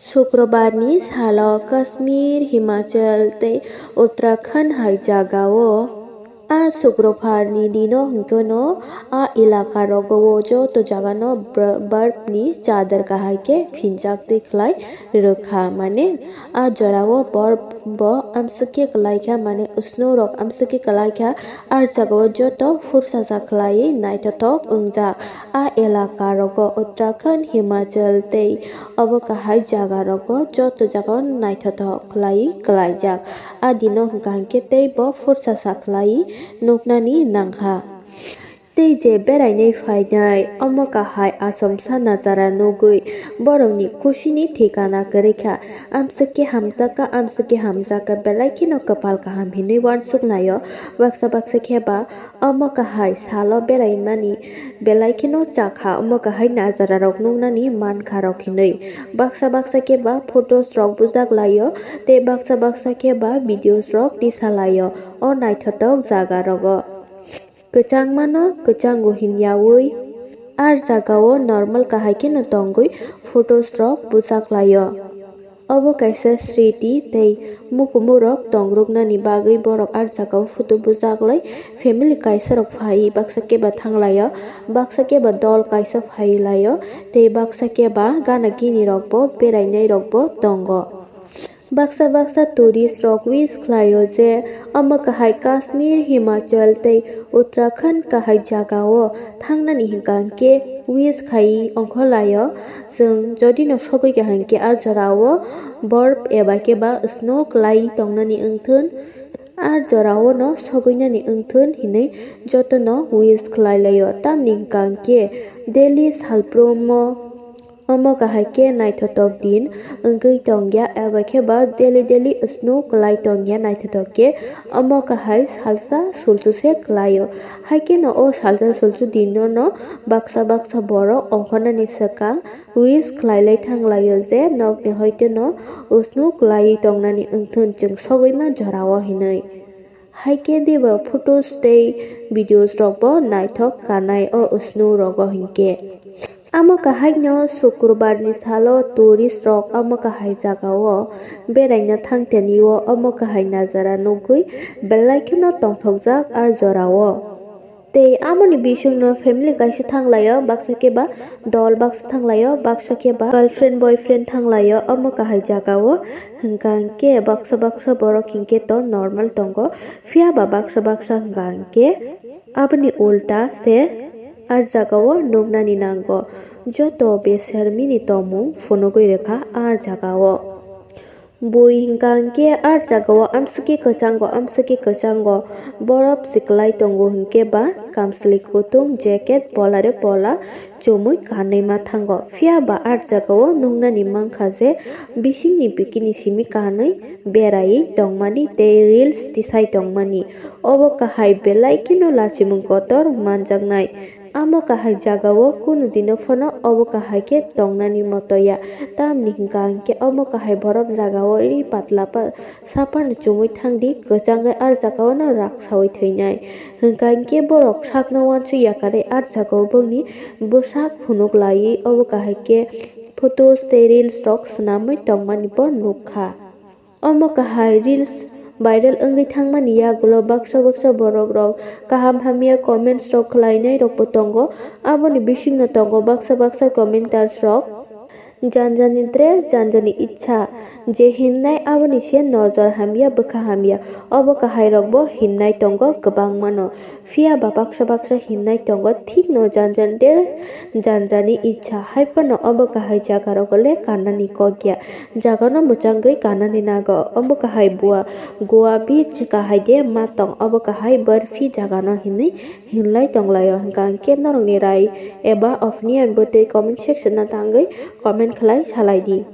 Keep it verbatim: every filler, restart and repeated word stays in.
Sukrobarni salo Kashmir, Himachal tei Uttarakhand hai jagao, a sukrobarni dino hwnkhe no a elaka rogo o joto jagano br-, barf ni chadar kahai khe phinjak twi khlai rwkha, mane a jorao borf bo amswk khe kwlai kha, mane snow rok amswk khe kwlai kha, a jagao joto phursa sa khlaiwi naithothok wngjak. A elaka rogo Uttarakhand, Himachal tei obo kahai jaga rogo joto jagao naithothok khlaiwi kwlaijak. A dino hwnkha hwnkhe tei bo phursa sa khlaiwi nuknani nangkha. Tei je berainai phainai, omo kahai achomsa nachara nugwi borokni khusini thikana kwrwi kha. Amswk khe hamjakha, amswk khe hamjakha, belai kheno kwpal kaham hinwi uansuknai-o. Baksa baksa khe ba omo kahai salo beraimani belai kheno chakha, omo kahai nachararok nuknani mankha rok hinwi. Baksa baksa khe ba photos rok bujak lai-o, tei baksa baksa khe ba videos rok tisa lai-o o naithothok jaga rogo. Kwchangmano kwchango hinyawi, a jagao normal kahai kheno tongwi photos rok bujak lai-o. Obo kaisa sriti tei mukumurok tongruknani bagwi borok a jagao photo bujak lai, family kaisa rok phai baksa khe ba thang lai-o, baksa khe ba dol kaisa phai lai-o, tei baksa khe ba gana gini rokbo berainai rokbo tongo. Baksa baksa tourist rok wish khlaio je omo kahai Kashmir, Himachal tei Uttarakhand kahai jagao thangnani hwnkha hwnkhe wish khai ongkhorlaio. Chwng jodi no sogwi kaham khe a jorao borf eba khe ba snow kwlai tongnani wngthun, a jorao no sogwinani wngthun hinwi jotono wish khlai laio. Tamni hwnkha hwnkhe daily salprumo omo kahai khe naithothok din wngwi tongya, eba khe ba daily daily snow kwlai tongya naithothok khe. Omo kahai salsa sulsu se kwlaio. Hai kheno o salsa sulsu dino no baksa baksa borok ongkhornani swkang wish khlai lai thang laio je nokni hoite no snow kwlai tongnani wngthun chwng sogwi ma jorao hinwi. Hai khe diba photos tei videos rok bo naithok kanai o snow rogo hinkhe. Amo kahai no Sukrobar ni salo tourist rok amo kahai jaga o beraina thang tani o amo kahai najara nugwi belai kheno tongthokjak a jora o. Tei amoni bisingno family kaisa thanglaio, baksa khe ba dol baksa thanglaio, baksa khe ba girlfriend boyfriend thanglaio, omo kahai jaga o. Hwnkha hwnkhe baksa baksa borok hinkhe to normal tongo, phiya ba baksa baksa hwnkha hwnkhe aboni ulta se a jaga o nuknani nango. Joto beser mini tongmung phunugwi rwkha a jaga o. Bui hwnkha hwnkhe a jagao amswkhe kwchango, amswkhe kwchango, borop siklai tongo hwnkhe ba kamsli kutung, jacket, pola re pola chumui kanwi ma thango. Phiya ba a jagao nuknani mankha je bisingni bikini simi kanwi beraiwi tongmani tei reels tisai tongmani. Obo kahai belai kheno lachimung kotor manjaknai. Amo kahai jagao kunu dino phano obo kahai khe tongnani moto ya. Tamni hwnkha hwnkhe omo kahai borok jagao ri patla pa-, saphano chumui thangdi, kwchangwi a jagao no rak saui thwinai. Hwnkha hwnkhe borok sakno uansuk yakarwi a jagao bongni bwsak phunuk laiwi obo kahai khe photos tei reels rok swnamwi tongmani bo nukha. Omo kahai reels viral wngwi thangmani yagulo baksa baksa borok rok kaham hamya comments rok khlainai rokbo tongo. Aboni bisingno tongo baksa baksa commenters rok, "Janjani dress, janjani ichha," je hinnai aboni se nojor hamya bwkha hamya. Obo kahai rokbo hinnai tongo kwbangmano. Phiya ba baksa baksa hinnai tongo, thikno janjan de janjani ichha. Hai phano obo kahai jaga rogo le kanani kok ya. Jaga no mwchangwi kanani nago. Obo kahai bua, Goa beach kahai de ma tong. Obo kahai barfi jaga no hinwi hinlai tonglaio. Hwnkha hwnkhe norokni rai eba opinion bo tei comment section no tangwi comment khlai salai di.